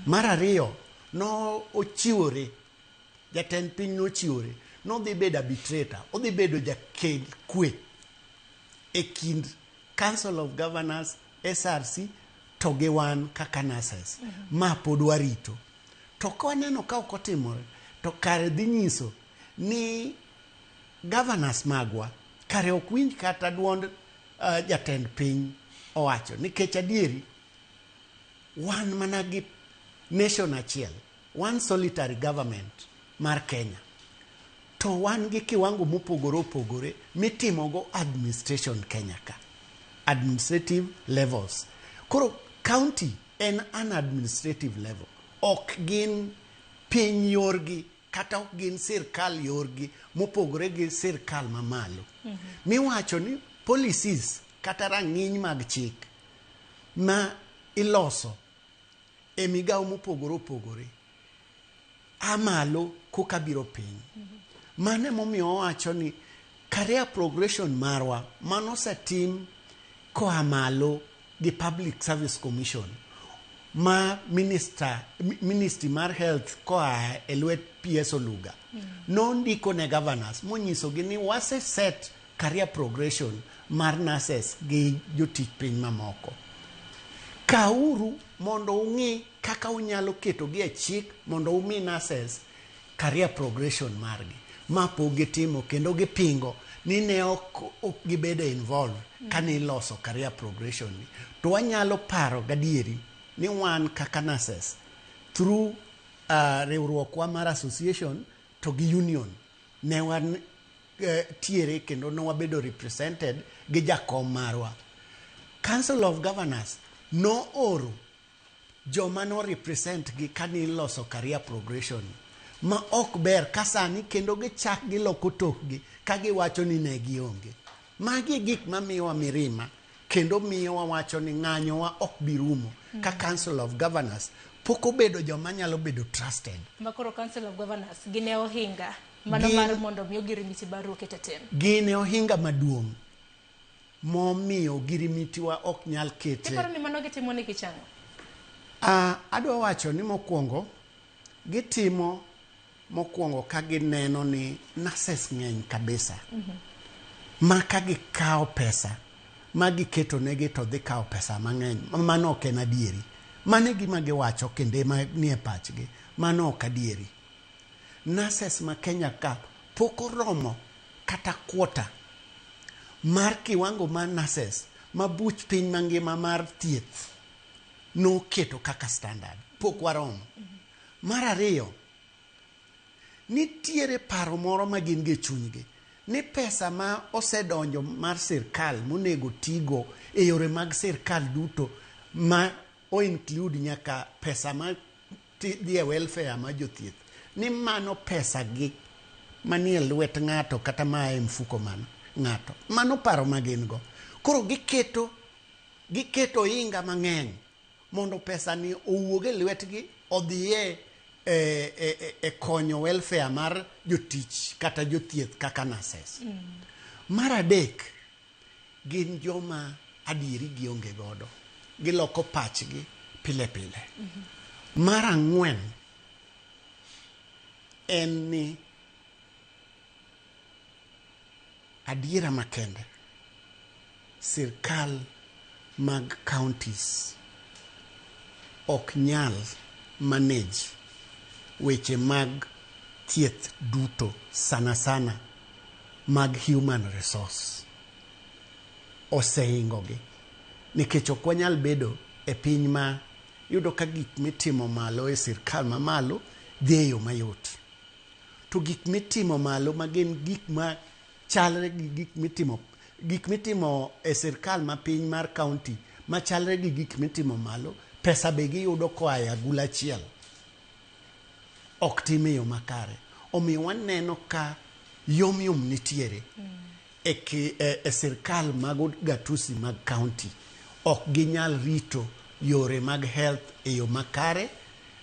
Mar ariyo, no ochiwore, jatend piny nochiwore, nodhi bedo arbitrator, odhi bedo jakel kwe e kind Council of Governors, SRC to gi wan kaka nurses. Ma pod warito. To ka waneno ka ok otimore, to kare dhi nyiso ni governors magwa kare ok winj kata duond jatend piny owacho. Nikech adieri, wan mana gi nation achiel, one solitary government mar Kenya. To wan gi kiwango mopogore opogore mitimogo administration Kenya ka. Administrative levels. Koro county en an administrative level. Ok gin piny yorgi kata ok gin sirkal yorgi mopogore gi sirkal mamalo. Miwacho ni policies kata rang'iny mag chik ma iloso e migawo mopogore opogore a malo koka biro piny. Mano emomiyo owacho ni career progression marwa manosetim koa malo gi Public Service Commission ma ministry mar health koa e lwet PS Oluga nondiko ne governors monyisogi ni wase set career progression mar nurses gi jotich piny mamoko. Kauru mondo ung'i kaka unyalo ketogi e chik mondo umi nurses career progression margi. Ma pok gitimo kendo gipingo ni ne ok gibedo involved kane iloso career progression ni. To wanyalo paro gadieri ni wan kaka nurses through riwruokwa mar association to gi union ne wan tiere kendo ne wabedo represented gi jakom marwa. Council of Governors nooro joma no represent gi kane iloso career progression ma ok ber ka sani kendo gichak giloko tokgi ka giwacho ni ne gionge. Magi e gik mamiyowa mirima kendo miyo wawacho ni ng'anyowa ok bi rumo ka Council of Governors Pok obedo joma nyalo bedo trusted. Makoro Council of Governors gin e ohinga mano mar mondo mi ogirimiti barua ket e tim. Gin e ohinga maduong' momiyo ogirimitiwa ok nyal kete. Iparo ni mano gitimo nikech ang'o? Adwa wacho ni mokwongo gitimo mokwongo ka gineno ni nurses ng'eny kabisa. Ma ka gikawo pesa ma giketo negi to dhi kawo pesa mang'eny. Mano ok en adieri. Mano e gima giwacho kendo ema nie pachgi. Mano ok adieri. Nurses ma Kenya ka pok oromo kata quarter mar kiwango mar nurses ma buch piny mangima mar thieth noketo kaka standard. Pok waromo. Mar ariyo, nitiere paro moro ma gin go e chunygi ni pesa ma osedonjo mar sirkal monego tigo e yore mag sirkal duto ma o include nyaka pesa ma dhi e welfare ma jothieth ni mano pesa gi manie lwet ng'ato kata maa e mfuko man ng'ato. Mano paro ma gin go. Koro giketo ohinga mang'eny mondo pesa ni owuog e lwetgi odhiye e konyo welfare mar jotich kata jothieth kaka nurses. Mar adek, gin joma adieri gionge godo. Giloko pachgi pile pile. Mar ang'wen en ni adiera makende sirkal mag counties ok nyal manage weche mag thieth duto, sana sana mag human resource osehingogi nikech ok wanyal bedo e piny ma yudo ka gik mitimo malo e sirkal mamalo dhi e yo mayot, to gik mitimo malo ma gin gik ma chalre gi gik mitimo e sirkal mapiny mar county machalre gi gik mitimo malo, pesa be giyudo koa e agula achiel, ok tim e yo makare. Omiyo waneno ka yom yom nitiere e sirkal mag gatusi mag county. Ok ginyal rito yore mag health e yo makare,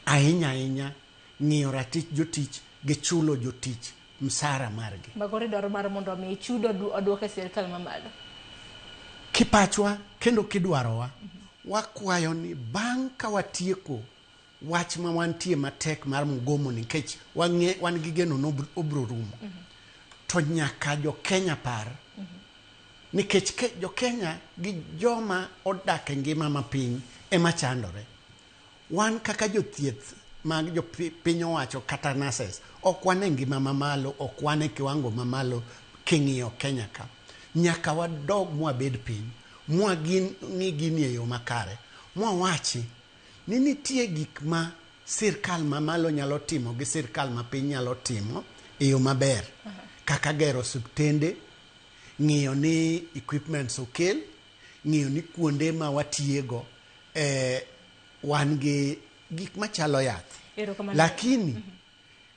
ahinya ahinya ng'iyo ratich jotich gi chulo jotich msara margi. Magoro dwaro mar mondo mi chudo oduok e sirkal mamalo. Kipachwa kendo kidwarowa, wakwayo ni bang' ka watieko wach ma wantie matek mar mgomo, nikech wan gi geno ni obro rumo, to nyaka jo Kenya par nikech jo Kenya gi joma odak e ngima mapiny ema chandore. Wan kaka jothieth mag jopiny owacho kata nurses ok wan e ngima mamalo, ok wan e kiwango mamalo king'iyo Kenya ka. Nyaka wadog mwabed piny mwang'i gini e yo makare, mwawachi ni nitie gik ma sirkal mamalo nyalo timo gi sirkal mapiny nyalo timo e yo maber, kaka gero osiptende, ng'iyo ni equipments okel, ng'iyo ni kuonde ma watiyego wan gi gik machalo yath. Erokamano. Lakini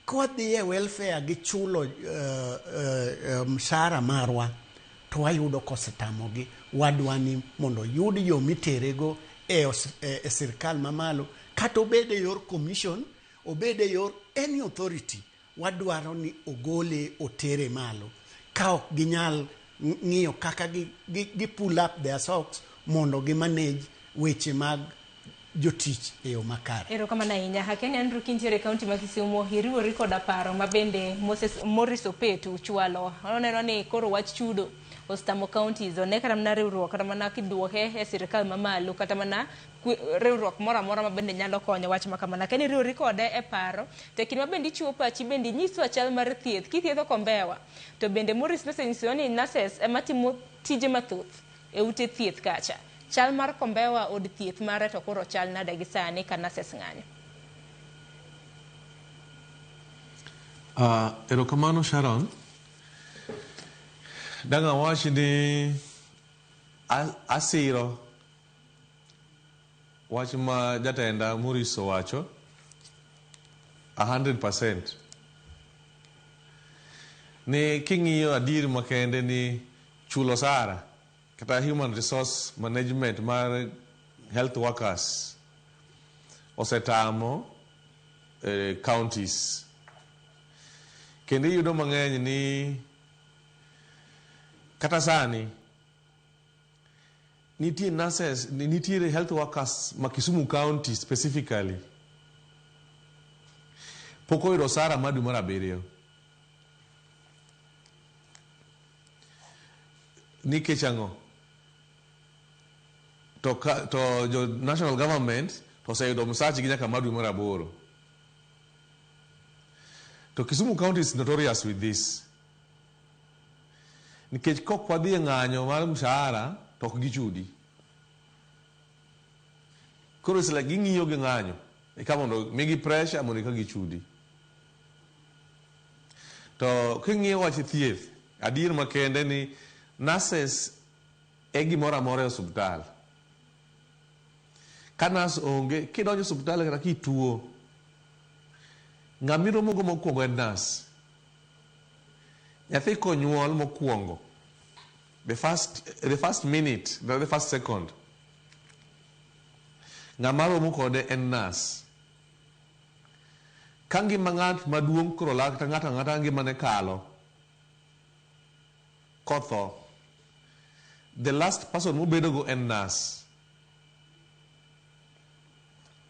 kwadhi e welfare gi chulo mshahara marwa to wayudo kosetamogi. Wadwa ni mondo yud yo miterego e sirkal mamalo, kata obed e yor commission, obed e yor any authority, wadwaro ni ogole otere malo. Ka ok ginyal ng'iyo kaka gi pull up their socks mondo gi manage weche mag jotich e yo makare. Erokamano ahinya. Akeni Andrew, kintiere e kaunti ma Kisumu, iriwori koda paro ma bende Moses Morris Opetu chwalo. Oneno ni koro wach chudo ostamo counties one kata mana riwruok, kata mana kiduoke e sirikal mamalo, kata mana riwruok moro amora ma bende nyalo konyo wach ma kamano. Akeni iriwori kode e paro, to e kinde ma bende ichiwo pachi bende inyiswa chal mar thieth kithiedho Kombewa. To bende Morris nosenyisowa ni nurses ema timo tije mathoth e ute thieth kacha. Chal mar Kombewa od thieth mare to koro chal nade gi sani ka nurses ng'anyo? Erokamano Sharon. Dang' awach ni asiro wach ma jatenda Maurice owacho 100%. Ni king'iyo adier makende ni chulo osara kata human resource management mar health workers osetamo counties. Kendo iyudo mang'eny ni kata sani nitie nurses, nitiere health workers ma Kisumu County specifically pok oyudo osara mar dwe mar abiriyo. Nikech ang'o? To, ka, to jo national government to oseyudo msachgi nyaka mar dwe mar aboro. To Kisumu County is notorious with this. Nikech kok wadhi e ng'anyo mar mshahara to ok gichudi. Koro it's like ging'iyo gi ng'anyo eka mondo migi pressure mondo eka gichudi. To king'iyo wach thieth, adier makende ni nurses e gimoro amora e osuptal. Ka nurse onge, kidonjo e osuptal kata kituo, ng'ama iromogo mokwongo en nurse. Nyathi konyuol mokwongo, the first minute, the first second, ng'ama romo kode en nurse. Ka ngima ng'at maduong' koro lal kata ng'ato ang'ata ngimane kalo, kotho, the last person mobedogo en nurse.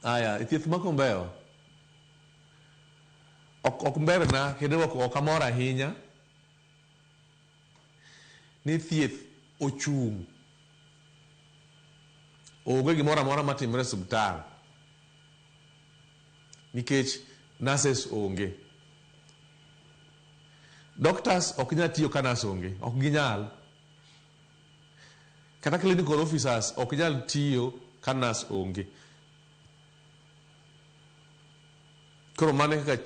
Aya, e thieth ma Kombewa, ok berna kendo ok amor ahinya ni thieth ochung'. Onge gimoro amora matimore e osiptal nikech nurses onge. Doctors ok nyal tiyo ka nurse onge, ok ginyal. Kata clinical officers ok nyal tiyo ka nurse onge. Koro mano e kaka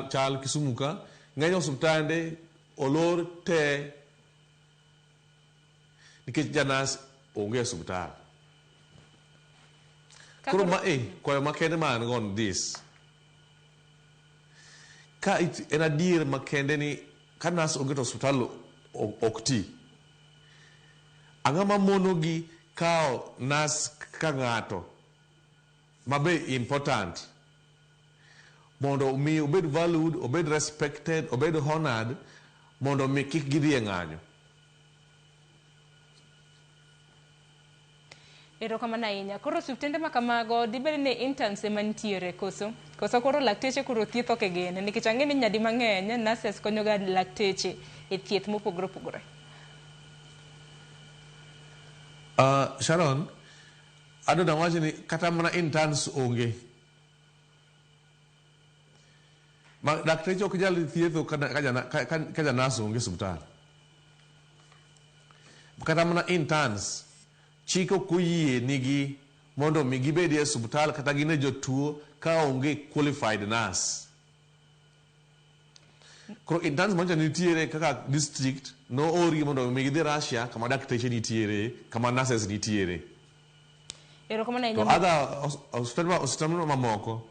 chal Kisumu ka, ng'eny osiptande olor te nikech ja nurse onge e osiptal. Koro ma e kwayo makende ma an go on this. Ka en adier makende ni ka nurse onge to osiptal ok ti. Ang'o ma monogi kawo nurse ka ng'ato mabe important mondo mi obed valued, obed respected, obed honored mondo mi kik gidhi e ng'anyo. Erokamano ahinya. Koro osiptende ma kamago dibed ni interns ema nitiere koso? Koso koro lakteche koro thieth ok e gene nikech ang'e ni nyadi mang'eny nurses konyo ga lakteche e thieth mopogore opogore. Sharon, adwa nawach ni kata mana interns onge. Ma dakteche ok nyal thietho ka ja nurse onge e osiptal. Kata mana interns, chik ok oyie nigi mondo mi gibed e osiptal kata gine jotuo ka onge qualified nurse. Koro interns manyocha nitiere kaka district noorgi mondo mi gidhi Russia kama dakteche nitiere, kama nurses nitiere. Erokamano To ahinya. other osiptal mamoko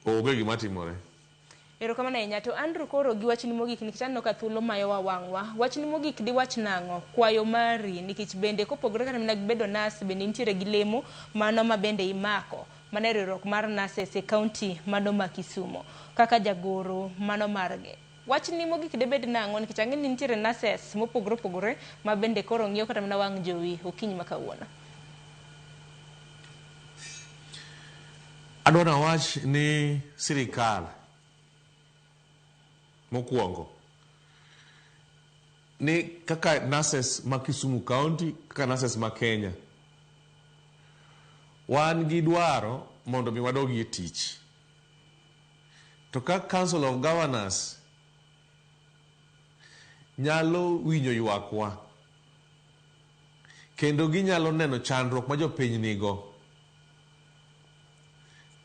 onge gima timore. Erokamano ahinya. To Andrew koro gi wachni mogik nikech aneno ka thuolo mayowa wang'wa. Wachni mogik diwach nang'o? Kwayo mari nikech bende kopogore kata mana gi bedo nurse bende intiere gi lemo mano ma bende imako. Mano e riwruok mar nurses e county mano ma Kisumu kaka jagoro mano margi. Wachni mogik debed nang'o nikech ang'e ni nitiere nurses mopogore opogore ma bende koro ng'iyo kata mana wang' jowi okinyi ma kawuono. Adwa nawach ni sirikal mokwongo ni kaka nurses ma Kisumu County kaka nurses ma Kenya wan gi dwaro mondo mi wadogi e tich. To ka Council of Governors nyalo winjo ywakwa kendo ginyalo neno chandruok ma jopiny nigo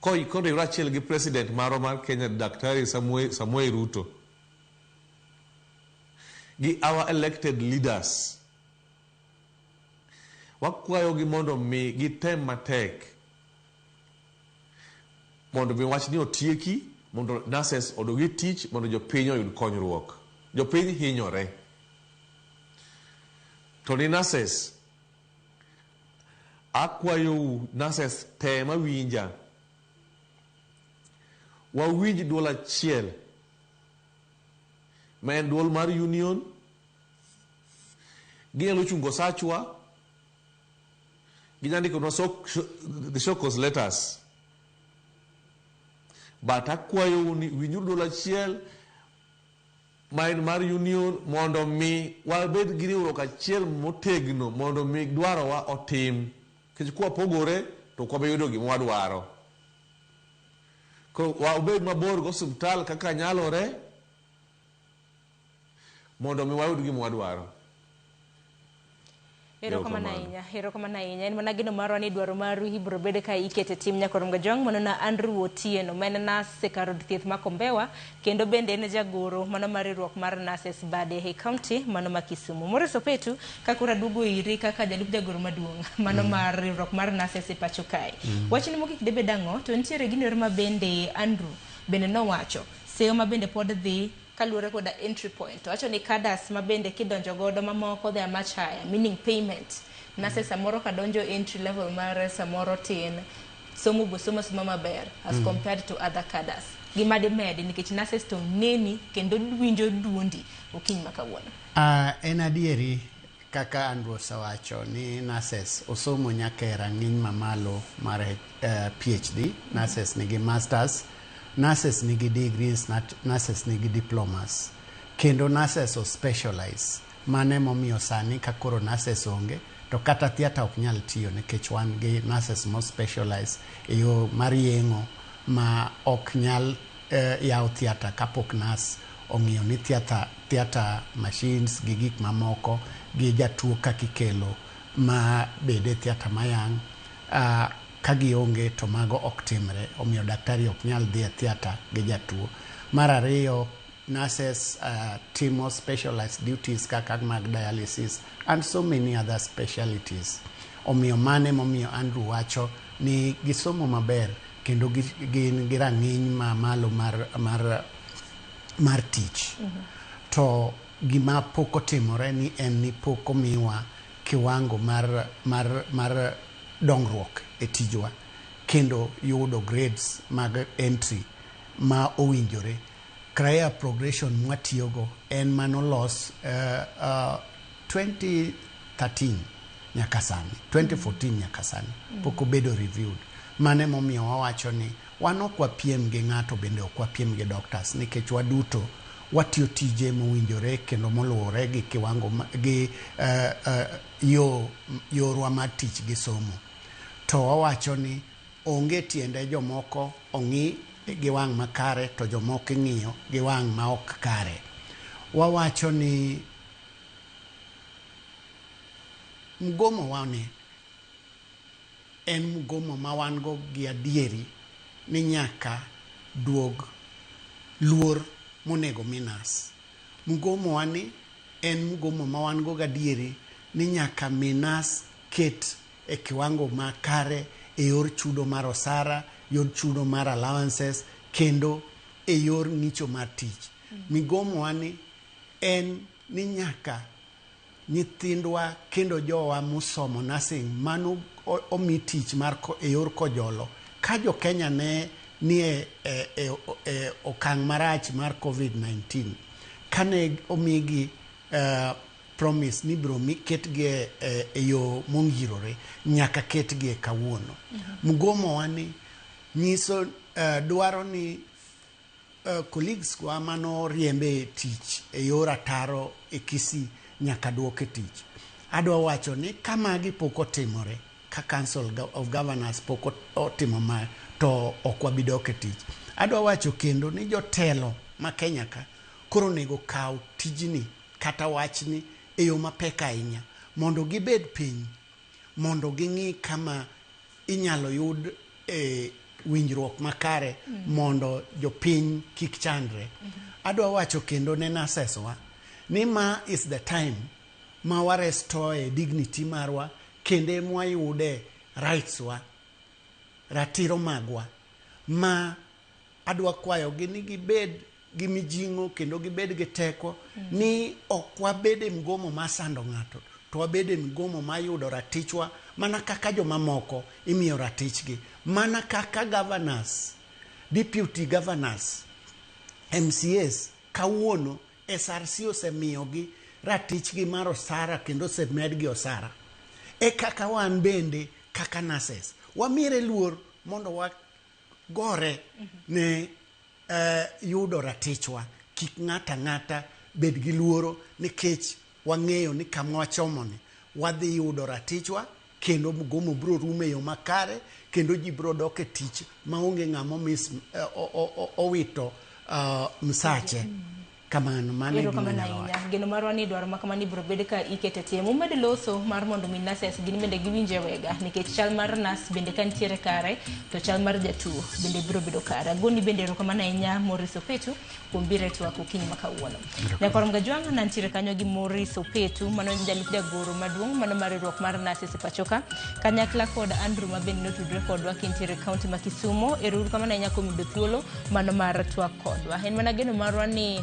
koriwre achiel gi president marwa mar Kenya Daktari Samoei Ruto gi our elected leaders wakwayogi mondo mi gitem matek mondo mi wachni otieki mondo nurses odog e tich mondo jopiny oyud konyruok. Jopiny hinyore. To ni nurses, Akwayou nurses te mawinja, wawinj duol achiel ma en duol mar union. Ginyalo chungo sachwa, ginyalo ndikonwa the show cause letters, but akwayou ni winjuru duol achiel ma en mar union, mondo mi wabed gi riwruok achiel motegno, mondo mi dwarowa otim, nikech kwapogore to ok wabi yudo gima wadwaro. Koro wabed mabor gi osiptal kaka nyalore mondo mi wayud gima wadwaro. Erokamano ahinya, erokamano ahinya. En mana geno marwa ni dwaro maru ibiro bed ka ikete tim nyakorom Gajwang'. Mano na Andrew Otieno, ma en nurse e kar od thieth ma Kombewa, kendo bende en jagoro mano mar riwruok mar nurses bade e county mano ma Kisumu. Maurice Opetu, ka koro aduogo iri kaka jalup jagoro maduong' mano mar riwruok mar nurses e pacho kae. Wachni mogik debed ang'o? To nitiere gino ero ma bende Andrew bende nowacho. Seyo ma bende pod dhi kaluwore koda entry point. Owacho ni cadres ma bende kidonjo godo mamoko, they are much higher, meaning payment. Nurses samoro kadonjo entry level mar samoro tin, somo bo somo soma maber as compared to other cadres. Gima dimedi nikech nurses to neni kendo winjo duondi okinyi ma kawuono. En adieri kaka Andrew osewacho ni nurses osomo nyaka e rang'iny mamalo mar PhD, nurses nigi masters, nurses nigi degrees, nurses nigi diplomas, kendo nurses o specialize. Mano emomiyo sani ka koro nurses onge to kata theatre ok nyal tiyo, nikech wan gi nurses mo specialize e yo mar yeng'o ma ok nyal yawo theatre kapok nurse ong'iyo ni theatre machines gi gik mamoko gi jatuo kaka ikelo ma bede theatre mayang'. Ka gionge to mago ok timre, omiyo daktari ok nyal dhi e theatre gi jatuo. Mar ariyo, nurses timo specialized duties kaka mag dialysis and so many other specialities. Omiyo mano emomiyo Andrew wacho ni gisomo maber kendo gin gi rang'iny mamalo mar tich. To gima pok otimore ni en ni pok omiwa kiwango mar dongruok e tijwa kendo yudo grades mag entry ma owinjore. Career progression mwatiyogo en manolos 2013 nyaka sani, 2014 nyaka sani pok obedo reviewed. Mano emomiyo wawacho ni wan ok wapiem gi ng'ato, bende ok wapiem gi doctors, nikech waduto watiyo tije mowinjore kendo moluwore gi kiwango gi yo yorwa mar tich gi somo. To wawacho ni onge tiende jomoko ong'i gi wang' makare to jomoko ing'iyo gi wang' ma ok kare. Wawacho ni mgomo wani en mgomo ma wan go gi adieri ni nyaka duog luor monego mi nurse. Mgomo wani en mgomo ma wan go gadieri ni nyaka mi nurse ket e kiwango makare e yor chudo mar osara, yor chudo mar allowances, kendo e yor ng'icho mar tich. Migomo wani en ni nyaka nyithindwa kendo jowa mosomo nursing mano omi tich mar e yor kojolo. Ka jo Kenya ne nie e okang' marach mar COVID-19, kane omigi promise ni ibiro ketgi e yo mongirore, nyaka ketgi e kawuono. Mgomo wani nyiso dwaro ni colleagues kwa manoriembe e tich e yor ataro e Kisii nyaka duok e tich. Adwa wacho ni ka magi pok otimore, ka Council of Governors pok otimo ma, to ok wabi dok e tich. Adwa wacho kendo ni jotelo ma Kenya ka koro onego kaw tijni kata wachni e yo mapek ahinya mondo gibed piny mondo ging'i kama inyalo yud e winjruok makare mondo jopiny kik chandre. Adwa wacho kendo ne nurses wa ni ma is the time ma wa restore dignity marwa kendo mwayude rights wa, ratiro magwa, ma adwa kwayogi ni gibed gi mijing'o kendo gibed gi teko ni ok wabed e mgomo mar sando ng'ato. to wabed e mgomo mar yudo ratichwa mana kaka jomamoko imiyo ratichgi, mana kaka governors, deputy governors, MCAs kawuono SRC osemiyogi ratichgi mar osara kendo osemedgi osara. E kaka wan bende kaka nurses wamire luor mondo wagore ne yudo ratichwa. Kik ng'ato ang'ata bed gi luoro nikech wang'eyo ni kama wachomoni wadhi yudo ratichwa kendo mgomo biro rumo e yo makare kendo ji biro dok e tich maonge ng'ama omis, owito msache. Kamano, mano e gima Erokamano anyalo ahinya. wacho. Geno marwa ni dwaro ma kamano ibiro bed ka ikete tim. Umed loso mar mondo mi nurses gin bende giwinje wega nikech chal mar nurse bende ka nitiere kare to chal mar jatuo bende biro bedo kare. Agoni bende erokamano ahinya Maurice Opetu kuom biro e twak okinyi ma kawuono. Nyakwar Mgajwang' nantiere kanyo gi Maurice Opetu mano en jalup jagoro maduong' mano mar riwruok mar nurses e pachoka kanyakla kod Andrew ma bende notudre kodwa kintiere e kaunti ma Kisumo. Ero uru kamano ahinya kuom yudo thuolo mano mar twak kodwa. En mana geno marwa ni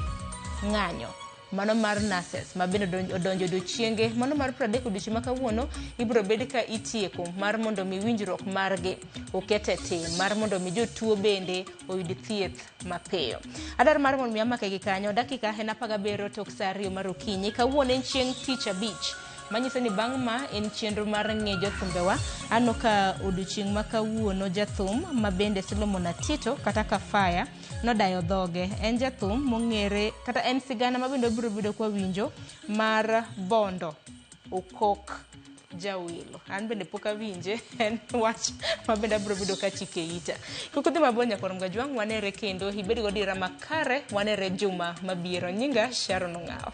ng'anyo mano mar nurses ma bende odonjo odiochienge mano mar 30 odiochieng' ma kawuono ibiro bed ka itieko mar mondo mi winjruok margi oket e tim mar mondo mi jotuo bende oyud thieth mapiyo. Adwaro mar mondo mi amake gi kanyo dakika en 17 tok saa 2 mar okinyi. Kawuono en chieng' tich abich manyiso ni bang' ma en chenro mar ng'e jothumbewa. Aneno ka odiochieng' ma kawuono jathum ma bende Solomon Atito kata Kafaya nodayo dhoge. En jathum mong'ere kata en sigana ma bende wabiro bedo kwawinjo mar Bondo Okok Jawilo. An bende pok awinje, en wach ma bende abiro bedo kachike ita. Kik udhi mabor nyakwar Mgajwang', wanere kendo ibed godira makare, wanere juma mabiro. Nyinga Sharon Ong'awo.